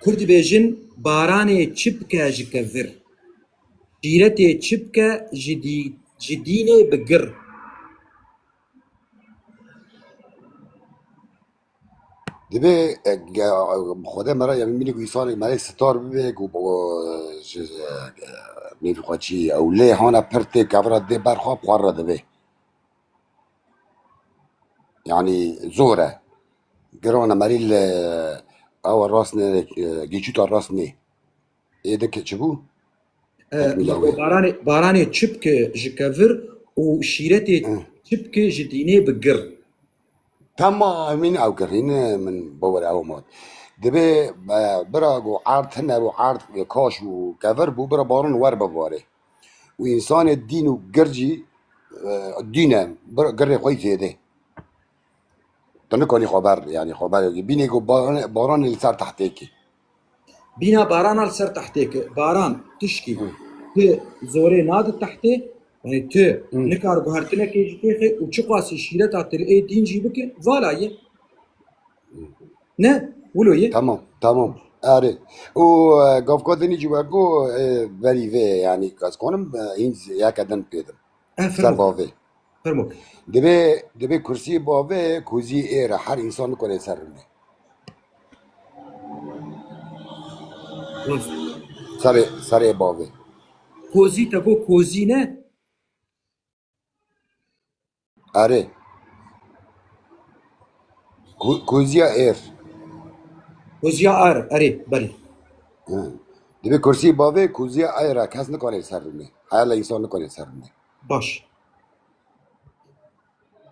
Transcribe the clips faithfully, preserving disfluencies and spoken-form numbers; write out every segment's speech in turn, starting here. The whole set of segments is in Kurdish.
Kur dibêjin, baranê çi bike ji kevir, şîretê çi bike ji dî-, ji dînê bi gir. Dibê, e, ge-, Xwedê me re, ya mînik û îsanê me rê sitar bibe ku bo, ji, e, nêvî xwe çi ew lê hana pir tê kevira dê ber xwe bi xwe re dibê. Yanî zor e. Giran e merî li ew rast nê, e, gîçûta rast nê. Ê dike çi bû? E, Tekmîla wê. Baranê, baranê çi bike ji kevir û şîretê Hı. çi bike ji dînê bi gir. Temamîn ew kirîne min bawer ew mat. Dibê, e, bira ku erd hine û erd kaş û kevir bû, bira baran wer bibare. Û însanê dîn û gir jî, e, dîn e, bira girê xwe yî zêde. Tu nikanî xwe ber, yanî xwe ber. Bînê ku baran, baranê li ser tehtê kê. Bîna barana li ser tehtê ke. Baran tişkî Hı. tu zorê nadi tehtê, yanî tu Hı. nikar guhertinekê jî têxê û çiqasî şîreta tu li ê dîn jî bike, vala ye. Ne? Wilo ye? Tamam, tamam. Erê. Û, e, gavka dinî jî wego, e, verî vê, yanî, ez konim, e, hîn yeke din pêdim. E, Ser fermo. bavê. Fermo. Dibê, dibê kursî bavê, kuzî êr e, her însan nikare ser rûnê. Rast. Serê, serê bavê. Kozî te got kozî ne? Erê. Ku-, kuziya êr. Kuziya ar, erê, belê. Hı. Dibê kursî bavê kuziya êr e, kes nikare ser rûnê. Heyala însan nikare ser rûnê. Baş.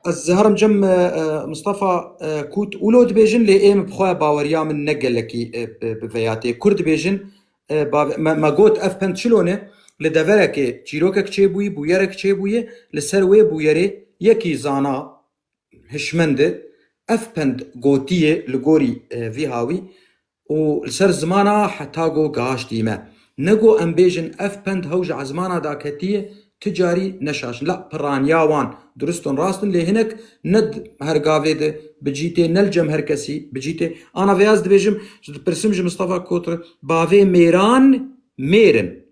Ez herim cem, e, e, Mistefa, e, Kût, wilo dibêjin, lê ê min bi xwe baweriya min ne gelekî, e, bi, bi veyatê. Kur dibêjin, e, bavê, me, me got ev pend çilo ne, li deverekê çîrokek çêbûyî, bûyerek çêbûyî, li ser wê bûyerê yekî zana hişmend e, ev pend gotiye li gorî, e, vî hawî, û li ser zimana heta go gihiştî me. Ne go em bêjin ev pend hew ji ezmana daketiye, ti carî ne şaş in. La piraniya wan durist in, rast in, lê hinek ne di her gavê de bi cî tê, ne li cem her kesî bi cî tê. Ana vê ez dibêjim, ji dipirsim ji Mistefa Kotir, bavê mêran mêr in.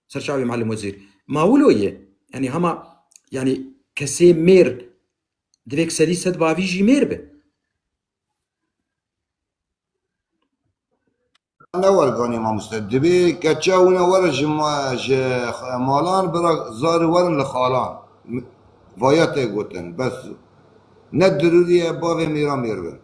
Serçavê Melim Wezîr. Ma wilo ye? Yanî hema, yanî kesê mêr divê ki sedî sed bavî jî mêr be. Ne werganî mamoste. Dibê keça wina were ji ma-, ji malan bira zarî werin li xalan. Vaya tê gotin. Bes ne dirûrî ye bavê mêra mêr bin.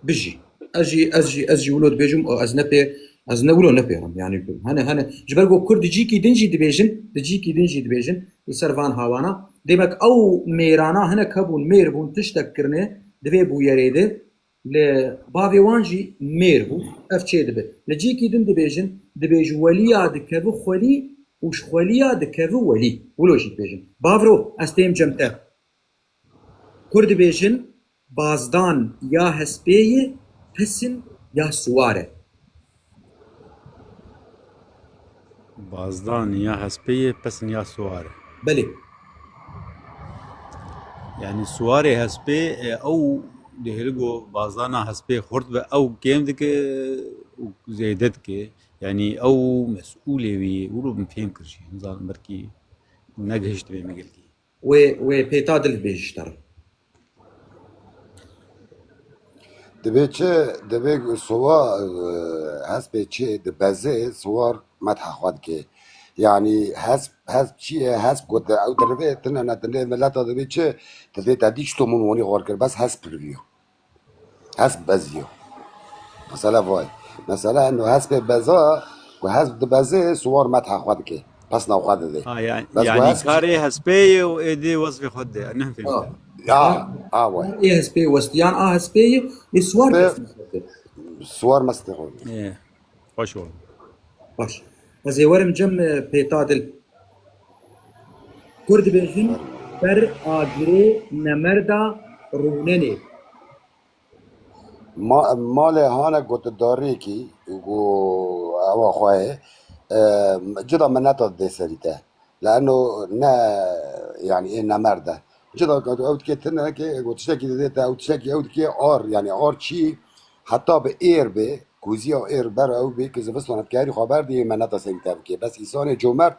Bijî. Ez jî, ez jî, ez jî wilo dibêjim, ez ne pê, ez ne wilo ne pê re. Yanî hene, hene. Ji ber ku Kurd di cîkî din jî dibêjin, di cîkî din jî dibêjin, li ser van hawana. Demek ew mêrana hinek hebûn, mêr bûn, tiştek kirine, divê bûyerê de. Li bavê wan jî mêr bû. Ev çê dibe. Li cîkî din dibêjin, dibêj weliya dikevi xwelî û ji xweliya dikevi welî. Wilo jî dibêjin. Bavro, ez têm cem te. Kur dibêjin, bazdan ya hespê ye, pesin ya siwar e. Bazdan ya hespê ye, pesin ya siwar e. Belê. Yanî siwarê hespê, e, ew dihêli ku bazdana hespê xurt be, ew kêm dike û zêde dike. Yanî ew mesûlê wî ye. Wilo min fêm kir jî. Nizanim belkî negihiştibê min gelkî. Wê, wê pêta dil bêjî ji te re. Dibê çi? Dibê siwa-, e, hespê çi dibeze, siwar metha xwe dike. Yanî hesp, hesp çi ye? Hesp ku di, ew dirivê tine ne dinê mileta dibê çi? Dibê te dî çito min wanî xwar kir, bes hesp piriviyo. Hesp beziyo. Mesela vay. Mesela eno hespê beza, ku hesp dibeze, siwar metha xwe dike. Pesna xwe dide. Ha, yani, Bes yani bu hesp karê hespê ye û êdî wesfê xwe dide. Ne fêm. Ha. Ya, ha, vay. Ê hespê westiyan a hespê ye, ê siwar Hespê, pesna xwe dide. Siwar mestê xwe dide. Ê, xweş ol. Baş. Ez ê werim cem, e, pêta dil. Kur dibêjin, ber agirê nemerda rûnenê. Ma-, malê hane gotidarîkî ku ewa xwe ye, e, cida mineta dê serî te. Leeno ne, yani ê nemerd e. Cida ew dikê tine ke, got tiştekî didê te, ew tiştekî ew dikê ar, yani ar çi, heta bi êr bê, Koziya êr ber ew bê ki zivistan dikarî xwe berdê, me ne te serî te bikê. Bes îsanê comert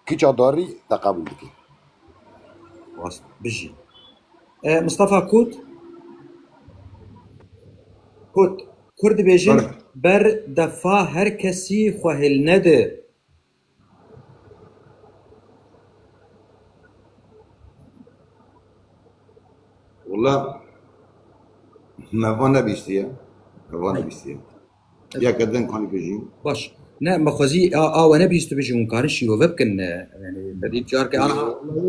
kiça darî te qebûl dike. Rast, bijî. E, Mustafa Kut. Kut. Kur dibêjin, ber defa her kesî xwe hilnedi. Wala me van nebîstiye. Me van nebîstiye. Ya kedin kan bijî. Baş. Ne, me xwezî a, a we nebîst tu bijî, hûn karin şîrove bikin, e, yani, bedî carke ana,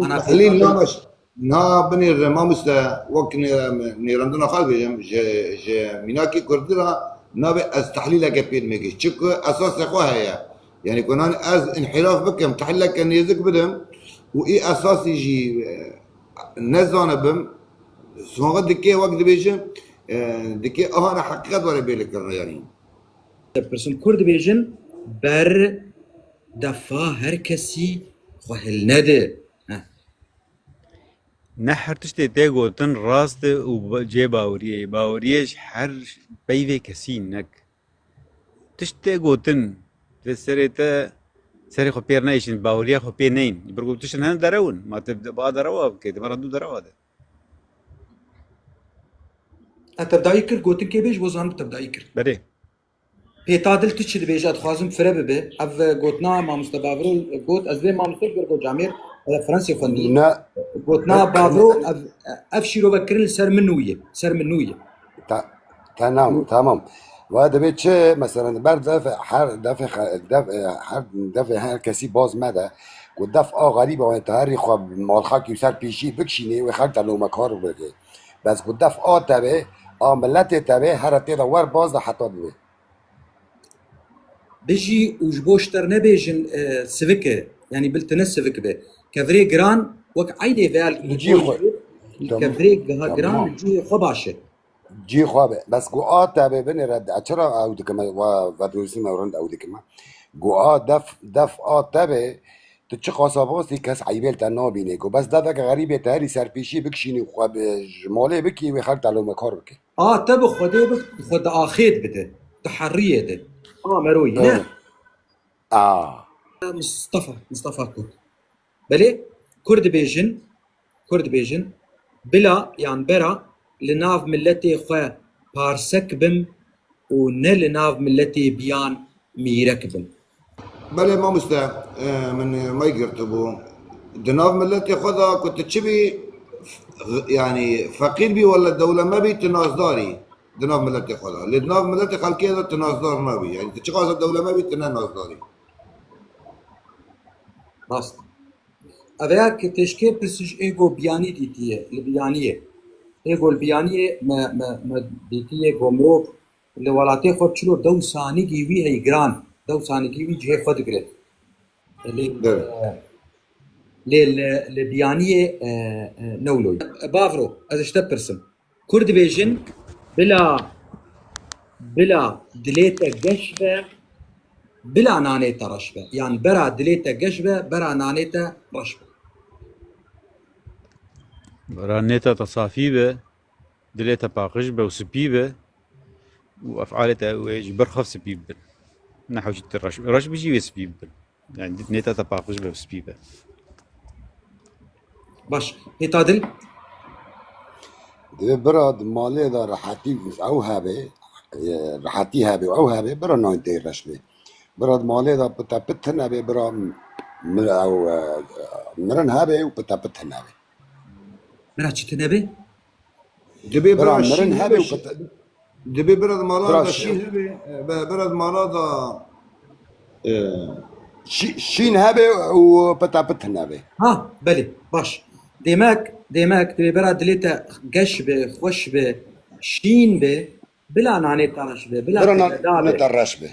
ana Xelîl nameş. Na binêre mamoste, wek nê-, nêrandina xwe dibêjim, ji, ji mînakê kurdî re nabê ez tehlîleke pê dimêkî. Çiku esasê xwe heye. Yani ku nan ez înhîraf bikim, tehlîleke nêzik bidim û ê esasî jî, e, nezanibim, songa dikê wek dibêjim, e, dikê aha ne heqîqet were bê likirine yani. Pirsin kur dibêjin, ber defa her kesî xwe hilnedi. Heh. Ne her tiştê tê gotin rast e û ba-, cê baweriyê ye. Baweriyê ji her peyvê kesî nek. Tişt tê gotin, vê serê te, serê xwe pêr neyşin, baweriya xwe pê neyin. Ji ber ku tiştin hene derew in. Ma te bi a derewa bikê, te bera du derewa de. E, te bi dayî kir, gotin kê bê, ji bo zanim te bi dayî kir. Belê. Pêta dil tu çi dibêje? Ez dixwazim fire bibe. Ev, e, gotina mamoste Bavro got, ez vê mamoste Girgo Camêr, e, Fransê xwendî. Ne. Gotina Bavro, ev, ev şîrove kirin li ser min nû ye. Ser min nû ye. Ta-, tamam, tamam. Ve dibê çi, mesela, ber def, her defê xe-, def, e, her defê her kesî baz me de, ku def a xerîba wê te herî xwe malxakî û ser pêşî bikişînê, wê xelk te lomekar bike. Bes ku def a te be, a miletê te be, here tê de wer baz de heta dibê. Bijî û ji bo ji te re nebêjin, e, sivik e. Yanî bil tine sivik be. Kevirê giran wek eynê veya li Li cihê xwe. Kevirê giha-, giran Tamam. Li cihê xwe baş e. Cihê xwe be. Bes ku a te be binêre, de çira ew dikime, wa vedrûsî me rind ew dikime. Ku a def, def a te be, tu çi qasa basî kes eybêl te nabînê. Ku bes deveke xerîbê te herî serpêşî bikişînî xwe bi, ji malê bikî wê xelk te lomekar bike. A te bi Xwedê bi xwe diaxêt bide, diheriyê de. A mero yî ne. Aa. Mustafa, Mustafa Kurt. Belê, Kurd dibêjin, Kurd dibêjin, bila yan bera li nav miletê xwe parsek bim û ne li nav miletê biyan mîrek bin. Belê mamoste, e, min may girtibû. Di nav miletê xwe de ku tu çi bî, f-, yanî feqîr bî wala dewlemend bî, tu nazdar î. Di nav miletê xwe de. Lê di nav miletê xelkê de tu nazdar nabî. Yanî tu çiqas dewlemend bî, tu ne nazdar î. Rast. Ev ya ki têşkê pirsî ji êgo biyanî dîtiye, li biyaniyê. Êgo li biyaniyê me, me, me dîtiye ku mirov li welatê xwe çilo dew sanîgî wî hey giran, dew sanîgî wî cihê xwe digire. Lê, Evet. E, lê li, li biyaniyê, e, e, newloyî. Bavro, ez ji te pirsim. Kur dibêjin, bila, bila dilê te geş be, bila nanê te reş be. Yan bera dilê te geş be, bera nanê te reş be. Bera nêta te safî be, dilê te paqij be û spî be û efalê te wê ji ber xwe spî bibin. Nehew jî tu reş, reş bijî wê spî bibin. Yani nêta te paqij be û spî be. Baş. Hêta dil? Divê bira di malê de rehetî ew hebe, e, rehetî hebe û ew hebe, bira nayê tê reş bê. Bira di malê de pite pit tune bê, bira mi-, ew, e, mirin hebe û pite pit tune bê. Bira çi tune bê? Dibê bira mirin hebe û pite. Dibê bira di mala de şîn hebe, e, be-, bira di mala de, e, şî-, şîn hebe û pita pit hene be. Ha, belê, baş. Demek, demek, dibê bira dilê te geş be, xweş be, şîn be, bila nanê te reş be, bila te geda be.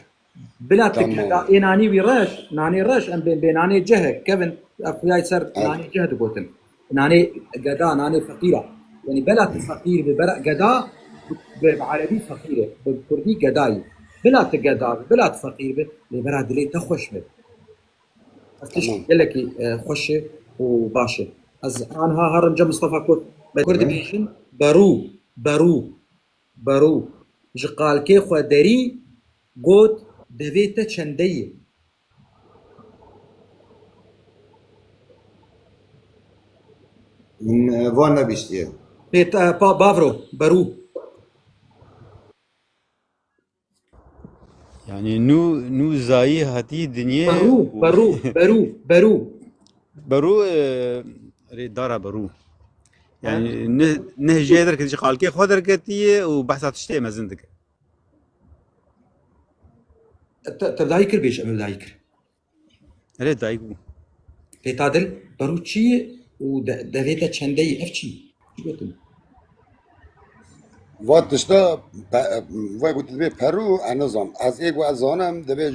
Bila te geda, ê nanî wî reş, nanê reş, em bên bê nanê cehek, kevin, ev xuyay ser nanê ceh digotin. Nanê geda, nanê feqîra. Yanî bela tu feqîr bi, bera geda bi, bi erebî feqîr e, bi kurdî geda yî. Bila tu geda bi, bila tu feqîr bi, lê bera dilê te xweş bi. Ev tişt gelekî, e, xweş e û baş e. Ez anha herim ce Mistefa Kurd. Kurd dibêjin berû, berû, berû. Ji qalkê xwe derî, Got, devê te çende ye? Min, e, van nebîstiye. Pê, e, pa, bavro, berû. Yani nû, nû zayî hatî dinyê Berû, û berû, berû, berû. Berû, e, rê dara berû. Yani ne, ne jê derketî, ji qalkê xwe derketiye û behsa tiştê mezin dike. Te, te bi dayî kir bêje, em bi dayî kir. Erê, dayî bû. Pê ta dil, berû çi ye û de, devê te çende ye? Ev çi ye? Çi gotin? Va tişta, pe-, va gotî dibê perû, ez nizam. Ez ê ku ez zanim, dibê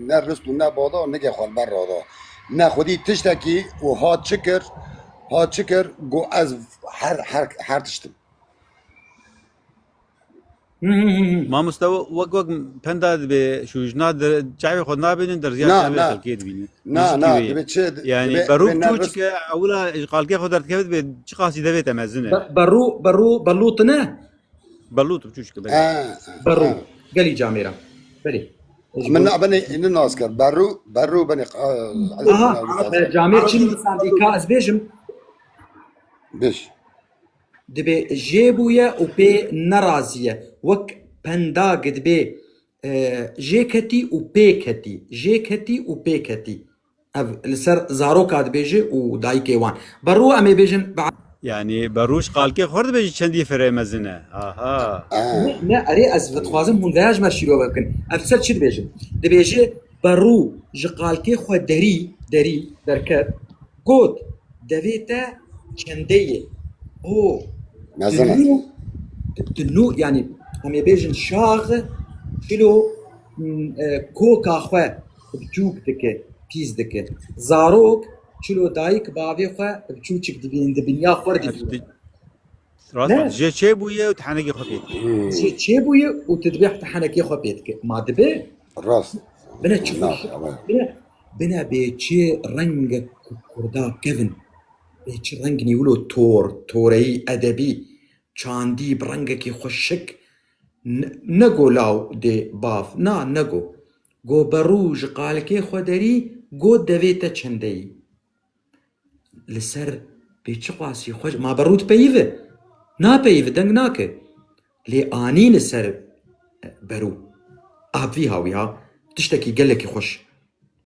ne rist û ne bada, nike xwe li ber rada. Ne xwedî tiştekî û ha çi kir, ha çi kir, got ez her, her, her tiştim. Hı hı hı hı. Mamoste, we-, wek, wek penda dibê şûjna de çavê xwe nabînin, derziya Na, çavê na. xelkê dibînin. Na, Muzikî na, wê. dibê çi, Yani dibê, berûk dibê çû nervous. çike ewila ji qalkê xwe derdikeve dibê çi qasî devê te mezin e. Be-, berû, berû, belût ne? Belût çû çike, belê. Ha, Berû. ha. Gelî camêra. Belê. Min na, benê, ini nas kir. Berû, berû benê, a, Aha, Arap, e, camêr çi nivîsandî ka ez bêjim? Biş. Dibê jê bûye û pê nerazî ye. Wek penda dibê, e, jê ketî û pê ketî. Jê ketî û pê ketî. Ev li ser zaroka dibêje û dayikê wan. Berû em ê bêjin be- Yani berû ji qalkê xwe dibêje çendî firê mezin e. Aha. Ne, ne, erê ez dixwazim hûn veya ji me şîrove bikin. Ev ser çi dibêjin? Dibêje berû ji qalkê xwe derî, derî, derket. Got, devê te çende ye? O, Mezin e. Di nû, di nû, yani, em ê bêjin şax, çilo, m, e, koka xwe biçûk dike, pîs dike. Zarok, çilo dayik bavê xwe biçûçik dibînin, di binya xwe dibînin. Rast Ne? e, jê çêbûye û tehenekê xwe pê dike. Hmm. Jê çêbûye û tu dibê tehenekê xwe pê dike. Ma dibe? Rast. Bine çi Na, xweş. ama. Bine, bine bê çi rengek ku Kurda kevin. Bê çi reng nî wilo tor, toreyî, edebî, çandî bi rengekî xweşik. Ne, ne go law dê bav. Na, ne go. Go berû ji qalkê xwe derî, go devê te çendeyî. Li ser bê çi qasî xweş, ma berû dipeyive? Napeyive, deng nake. Lê anîne ser berû. A bi vî hawî ha, tiştekî gelekî xweş.